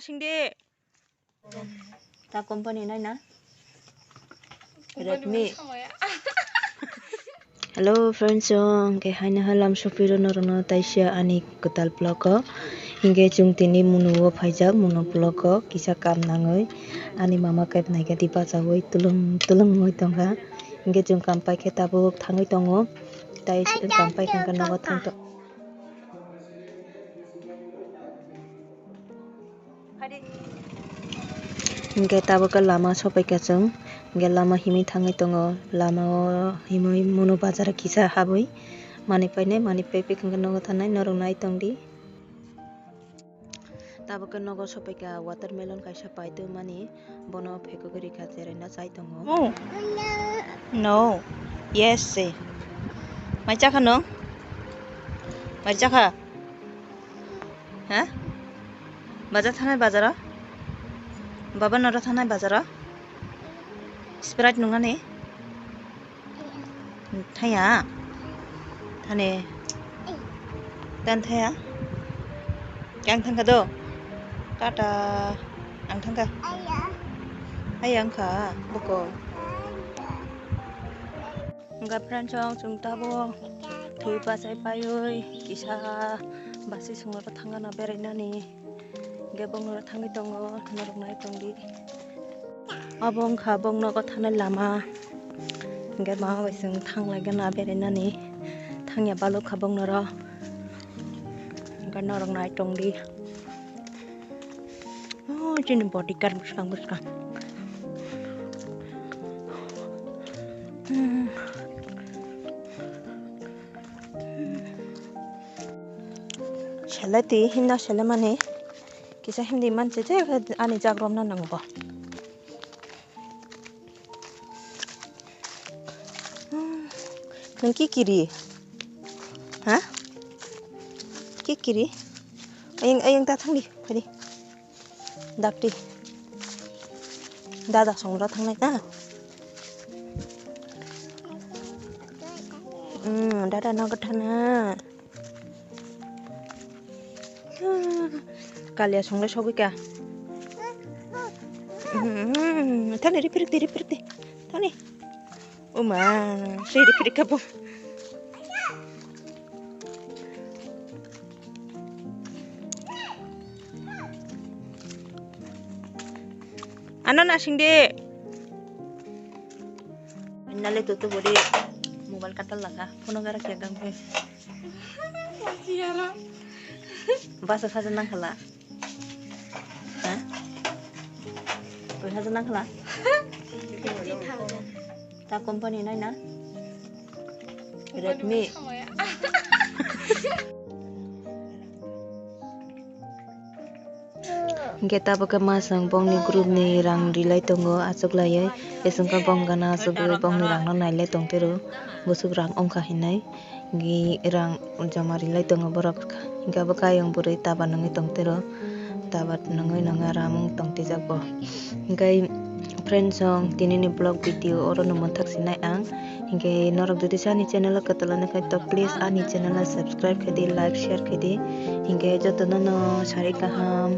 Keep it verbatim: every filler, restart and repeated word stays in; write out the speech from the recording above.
Singdi. Ta company nai na? Redmi. Hello friends, so hwnkhe haino ha lam sopiro norokno taisa ani kwtal vlog o. Hinkhe chwng tini Munu o phaijak, Munu vlog o kisa kam nangwi ani mama khe naikhe di bachaui tulung tulung wngwi tongkha. Hinkhe chwng kam paikhe tabuk thangwi tongo. Tai kam paikha hwnkhe nogo thang tong. Hinkhe tabuk khe lama sopaikha chwng, hinkhe lama himwi thangwi tongo, lama o himwi Munu bazar kisa habwi manwi painai, manwi paipikha hwnkhe nogo thanai, norok nai tongdi. Tabuk khe nogo sopaikha watermelon kaisa paitwmani. Bono phekogwi rikha, cheraino chai tongo. No. No. Yes, se. Mai chakha nwng? Mai chakha? Ha? Bajar thanai bazaro? Baba noro thanai bazaro? Sprite nungnani? Thaya. Thani. Tan thaya. Ang thangkha do. Tata. Ang thangkha. Aya wngkha buko. Hwnkha friends, chwng tabuk thwi bachai paiwi kisa basi songwi thangna berainani. Hwnkhe bokno thangwi tongo, norok nai tongdi. Obo wngkha bokno nogo thanai lama. Hwnkhe ma bai chwng thanglaigana berainani. Thangya balok kha bokno ro. Hwnkhe norok nai tongdi. Oh, chini bodyguard bwskang bwskang. Hmm. Seleti hinna selemani kisa hindi manse je ani jak romna nangbo. Nwng ki kiri? Ha? Ki kiri? Ayang, ayang ta thangdi, phadi. Dakti. Dada songra thangnai ta? Hmm, dada nogo thana. Kalia songle sogwi ka. Hmm, thani riprik di, riprik di. Thani. Uma, siri piri kapo. Ano nasing de. Nale tutu bodi mobile katal laka. Phone gara kya gang phe. Basa saja nang khala. Ha? Koi hajar nang khala? Fifty thousand. Ta company nai na? Redmi. Hingke tabuk khe masang bongni group ni rang rilai tongo, achuklaiwi. Eswngkha bong gana achugwi bongni rangno nailai tongtiro, bwswk rang wngkha hinwi. Hingke rang joma rilai tongo borok, hingke abo khe ayang bwrwi taba nungwi tongtiro, taba nungwi nungwi aram wng tongtijak bo. Hingke friends, song tinini vlog video orono mwthak sinai ang. Hingke norok jodi se ani channel o kwtal wngkha to please ani channel o subscribe khaidi, like, share khaidi. Hingke jotono no sari kaham.